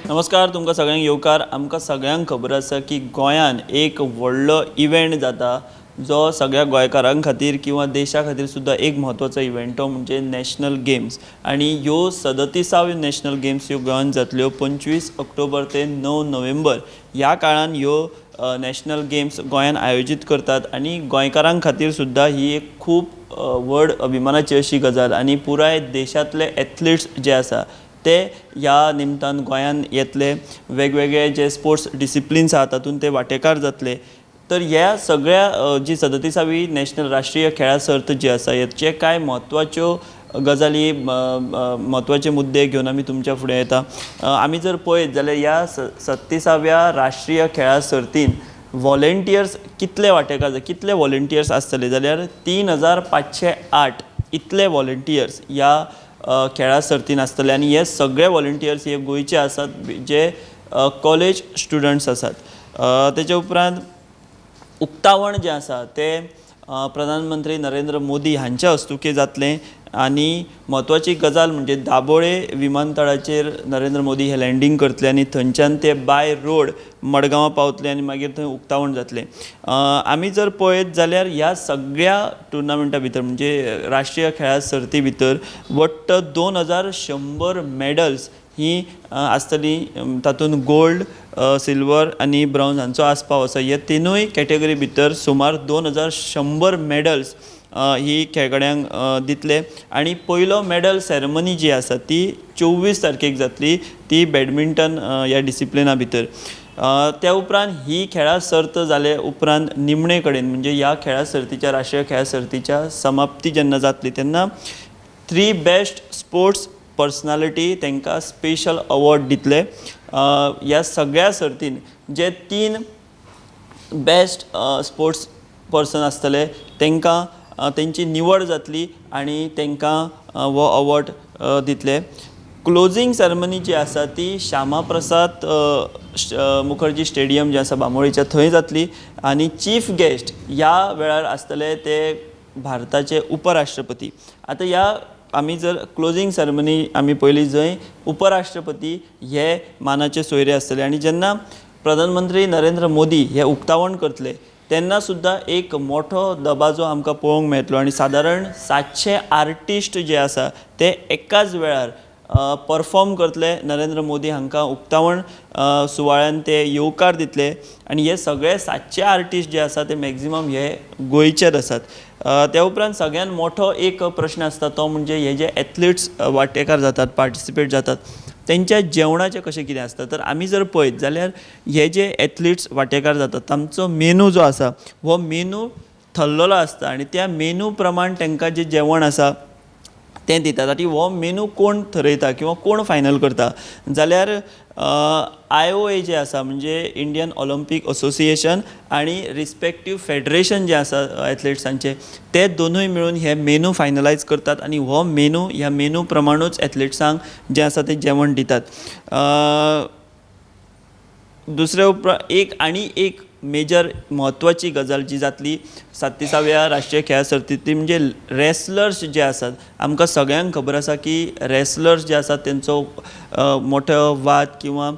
नमस्कार, तुमकां सगळ्यांक येवकार. आमकां सगळ्यांक खबर आसा की गोंयान एक व्हडलो इव्हेंट जाता जो सगळ्या गोंयकारां खातीर किंवा देशा खातीर सुद्दां एक म्हत्वाचो इव्हेंट, तो म्हणजे नॅशनल गेम्स. आनी ह्यो 37व्यो नॅशनल गेम्स ह्यो गोंयांत जातल्यो. 25 ऑक्टोबर ते 9 नोव्हेंबर ह्या काळान ह्यो नॅशनल गेम्स गोंयांत आयोजीत करतात आनी गोंयकारां खातीर सुद्दां ही एक खूब व्हड अभिमानाची अशी गजाल. आनी पुराय देशांतले एथलिट्स जे आसा ते ह्या निमतान गोंयांत येतले, वेगवेगळे जे स्पोर्ट्स डिसिप्लिन्स आहा तातूंत ते वांटेकार जातले. तर ह्या सगळ्या जी 37वी नॅशनल राष्ट्रीय खेळां सर्त जी आसा, हेचे कांय म्हत्वाच्यो गजाली, म्हत्वाचे मुद्दे घेवन आमी तुमच्या फुडें येता. आमी जर पळयत जाल्यार ह्या 37व्या राष्ट्रीय खेळां सर्तीन वॉलेंटियर्स कितले वांटेकार, कितले वॉलेंटियर्स आसतले जाल्यार 3508 इतले वॉलेंटियर्स ह्या खेळां सर्तीन आसतले. आनी हे सगळे वॉलेंटियर्स हे गोंयचे आसात, जे कॉलेज स्टुडंट्स आसात. तेच्या उपरांत उक्तावण जें आसा तें प्रधानमंत्री नरेंद्र मोदी हांच्या हस्तुकीं जातलें. आनी म्हत्वाची गजाल म्हणजे दाबोळे विमानतळाचेर नरेंद्र मोदी हे लँडींग करतले आनी थंयच्यान ते बाय रोड मडगांवां पावतले आनी मागीर थंय उक्तावण जातलें. आमी जर पळयत जाल्यार ह्या सगळ्या टुर्नामेंटा भितर, म्हणजे राष्ट्रीय खेळां सर्ती भितर वट्ट 2100 मॅडल्स ही आसतली. तातूंत गोल्ड, सिल्वर आनी ब्रॉन्ज हांचो आस्पाव आसा. हे तिनूय कॅटेगरी भितर सुमार 2100 मॅडल्स ही खेळगड्यांक दितले. आनी पयलो मॅडल सेरेमनी जी आसा ती 24 तारखेक जातली, ती बॅडमिंटन ह्या डिसिप्लिना भितर. त्या उपरांत ही खेळां सर्त जाले उपरांत निमणे कडेन, म्हणजे ह्या खेळां सर्तीच्या, राष्ट्रीय खेळां सर्तीच्या समाप्ती जेन्ना जातली तेन्ना थ्री बेस्ट स्पोर्ट्स पर्सनालिटी तांकां स्पेशल अवॉर्ड दितले. ह्या सगळ्या सर्तीन जे तीन बेस्ट स्पोर्ट्स पर्सन आसतले तांकां तेंची निवड जातली आनी तांकां हो अवॉर्ड दितले. क्लोजींग सेरेमनी जी आसा ती श्यामा प्रसाद मुखर्जी स्टेडियम जें आसा बांबोळीच्या, थंय जातली. आनी चीफ गेस्ट ह्या वेळार आसतले ते भारताचे उपराष्ट्रपती. आतां ह्या आमी जर क्लोजींग सेरेमनी आमी पळयली जंय उपराष्ट्रपती हे मानाचे सोयरे आसतले. आनी जेन्ना प्रधानमंत्री नरेंद्र मोदी हे उक्तावण करतले तेन्ना सुद्दां एक मोठो दबाजो आमकां पळोवंक मेळटलो. आनी सादारण 700 आर्टिस्ट जे आसा ते एकाच वेळार परफॉर्म करतले. नरेंद्र मोदी हांकां उक्तावण सुवाळ्यान ते येवकार दितले. आनी हे सगळे 700 आर्टिस्ट जे आसा ते मॅक्झिमम हे गोंयचेच आसात. त्या उपरांत सगळ्यात मोठो एक प्रश्न आसता तो म्हणजे हे जे एथलिट्स वांटेकार जातात, पार्टिसिपेट जातात, तेंच्या जेवणाचें कशें कितें आसता? तर आमी जर पळयत जाल्यार हे जे एथलिट्स वांटेकार जातात तांचो मेनू जो आसा हो मेनू ठरलेलो आसता आनी त्या मेनू प्रमाण तांकां जें जेवण आसा तें दितात. आनी हो मेनू कोण थरयता किंवा कोण फायनल करता जाल्यार आयओए जे आसा, म्हणजे इंडियन ऑलंपीक असोसिएशन आनी रिस्पेक्टीव फेडरेशन जे आसा एथलिट्सांचे, ते दोनूय मेळून हे मेनू फायनलायज करतात. आनी हो मेनू, ह्या मेनू प्रमाणूच एथलिट्सांक जें आसा तें जेवण दितात. दुसरे उपरांत एक आनी एक मेजर म्हत्वाची गजाल जी जातली 37व्या राष्ट्रीय खेळां सर्तींतली म्हणजे रेसलर्स जे आसात. आमकां सगळ्यांक खबर आसा की रेसलर्स जे आसात तेंचो मोठो वाद किंवा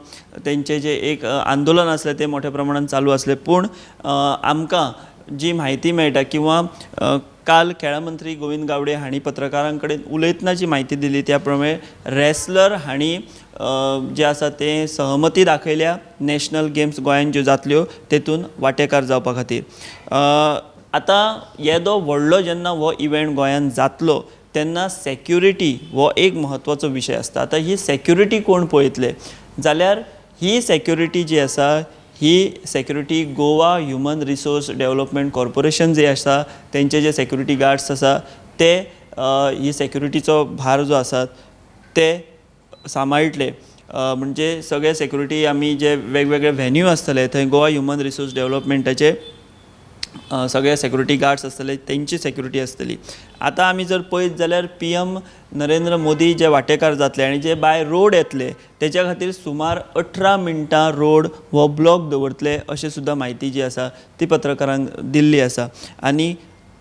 तेंचें जें एक आंदोलन आसलें तें मोठ्या प्रमाणान चालू आसलें. पूण आमकां जी म्हायती मेळटा किंवा काल खेळां मंत्री गोविंद गावडे हांणी पत्रकारां कडेन उलयतना जी म्हायती दिली त्या प्रमाणे रेसलर हांणी जें आसा तें सहमती दाखयल्या नॅशनल गेम्स गोंयांत ज्यो जातल्यो तेतून वांटेकार जावपा खातीर. आतां येदो व्हडलो जेन्ना हो इव्हेंट गोंयांत जातलो तेन्ना सॅक्युरिटी हो एक म्हत्वाचो विशय आसता. आतां ही सॅक्युरिटी कोण पळयतले जाल्यार ही सॅक्युरिटी जी आसा ही security Goa human resource development corporation जे आसा तेंचे जे सॅक्युरिटी गार्ड्स आसा ते ही सॅक्युरिटीचो भार जो आसा ते सांबाळटले. म्हणजे सगळे सॅक्युरिटी आमी जे वेगवेगळे व्हेन्यू आसतले थंय गोवा ह्युमन रिसोर्स डेवलपमेंटाचे सगळे सॅक्युरिटी गार्ड्स आसतले, तेंची सॅक्युरिटी आसतली. आतां आमी जर पळयत जाल्यार पीएम नरेंद्र मोदी जे वांटेकार जातले आनी जे बाय रोड येतले तेच्या खातीर सुमार 18 मिनटां रोड हो ब्लॉक दवरतले अशें सुद्दां म्हायती जी आसा ती पत्रकारांक दिल्ली आसा. आनी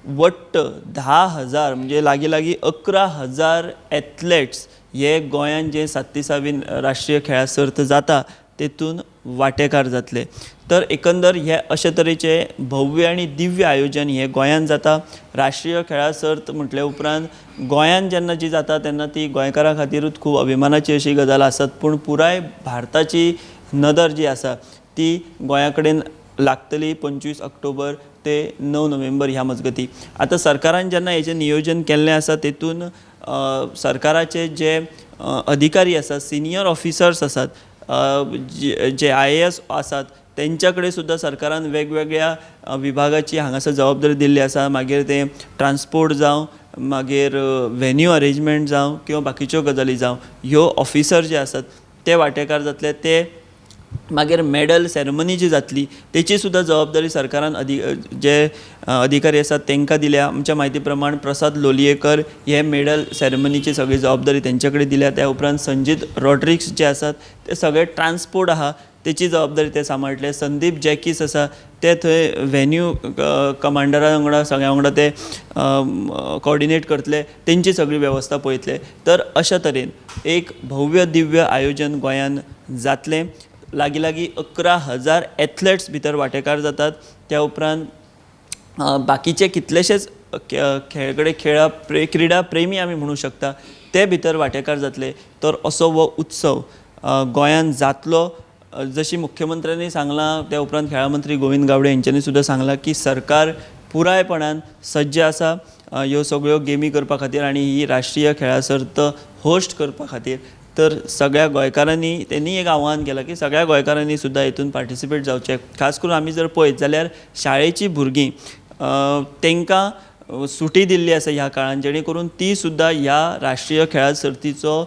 वट्ट 10,000 म्हणजे लागीं लागीं 11,000 एथलेट्स हे गोंयान जे 37वी राष्ट्रीय खेळां सर्त जाता तेतून वांटेकार जातले. तर एकंदर हे अशे तरेचे भव्य आनी दिव्य आयोजन हें गोंयांत जाता. राष्ट्रीय खेळां सर्त म्हटले उपरांत गोंयांत जेन्ना जी जाता तेन्ना ती गोंयकारां खातीरूच खूब अभिमानाची अशी गजाल आसत, पूण पुराय भारताची नदर जी आसा ती गोंया कडेन लागतली 25 ऑक्टोबर ते 9 नोव्हेंबर ह्या मजगती. आतां सरकारान जेन्ना हेजें नियोजन केल्लें आसा तेतून सरकाराचे जे अधिकारी आसात, सिनियर ऑफिसर्स आसात, जे IAS आसात तेंच्या कडेन सुद्दां सरकारान वेगवेगळ्या विभागाची हांगासर जबाबदारी दिल्ली आसा. मागीर तें ट्रान्सपोर्ट जावं, मागीर व्हेन्यू अरेंजमेंट जावं किंवा बाकीच्यो गजाली जावं, ह्यो ऑफिसर जे आसात ते वांटेकार जातले. ते मागीर मॅडल सेरेमनी जी जातली तेची सुद्दां जबाबदारी सरकारान जे अधिकारी आसात तांकां दिल्या. आमच्या म्हायती प्रमाण प्रसाद लोलयेकर हे मेडल सेरेमनीची सगळी जबाबदारी तेंचे कडेन दिल्या. त्या उपरांत संजीत रॉड्रिक्स जे आसात ते सगळे ट्रान्सपोर्ट आहा तेची जबाबदारी ते सांबाळटले. संदीप जॅकीस आसा ते थंय व्हेन्यू कमांडरा वांगडा सगळ्या वांगडा ते कॉर्डिनेट करतले, तेंची सगळी वेवस्था पळयतले. तर अशा तरेन एक भव्य दिव्य आयोजन गोंयांत जातलें. लागीं लागीं 11,000 एथलेट्स भितर वांटेकार जातात. त्या उपरांत बाकीचे कितलेशेच खेळगडे, क्रिडा प्रेमी आमी म्हणूं शकता ते भितर वांटेकार जातले. तर असो हो उत्सव गोंयांत जातलो. जशी मुख्यमंत्र्यांनी सांगलां, त्या उपरांत खेळां मंत्री गोविंद गावडे हेंच्यांनी सुद्दां सांगलां की सरकार पुरायपणान सज्ज आसा ह्यो सगळ्यो गेमी करपा खातीर आनी ही राष्ट्रीय खेळां सर्त होस्ट करपा खातीर. तर सगळ्या गोंयकारांनी तेंणी एक आव्हान केलां की सगळ्या गोंयकारांनी सुद्दां हितून पार्टिसिपेट जावचें. खास करून आमी जर पळयत जाल्यार शाळेचीं भुरगीं तांकां सुटी दिल्ली आसा ह्या काळान, जेणे करून ती सुद्दां ह्या राष्ट्रीय खेळां सर्तीचो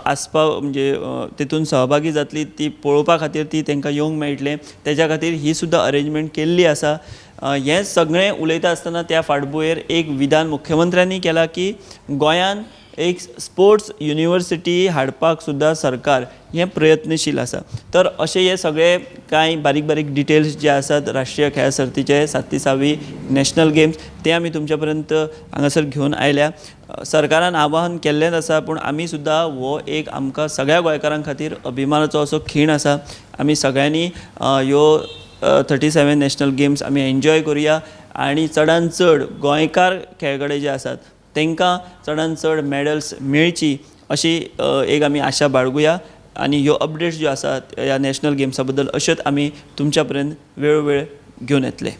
आस्पाव म्हणजे तितून सहभागी जातली, ती पळोवपा खातीर ती तांकां येवंक मेळटलें, तेज्या खातीर ही सुद्दां अरेंजमेंट केल्ली आसा. हें सगळें उलयता आसतना त्या फाटभुंयेर एक विधान मुख्यमंत्र्यांनी केलां की गोंयान एक स्पोर्ट्स युनिवर्सिटी हाडपाक सुद्दां सरकार हें प्रयत्नशील आसा. तर अशे हे सगळे कांय बारीक बारीक डिटेल्स जे आसात राष्ट्रीय खेळां सर्तीचे 37वी नॅशनल गेम्स ते आमी तुमच्या पर्यंत हांगासर घेवन आयल्या. सरकारान आवाहन केल्लेंच आसा, पूण आमी सुद्दां हो एक आमकां सगळ्या गोंयकारां खातीर अभिमानाचो असो खीण आसा. आमी सगळ्यांनी ह्यो 37 नॅशनल गेम्स आमी एन्जॉय करुया आनी चडान चड गोंयकार खेळगडे जे आसात तांकां चडान चड मॅडल्स मेळची अशी एक आमी आशा बाळगुया. आनी ह्यो अपडेट्स ज्यो आसात ह्या नॅशनल गेम्सा बद्दल अश्योच आमी तुमच्या पर्यंत वेळोवेळ घेवन येतले.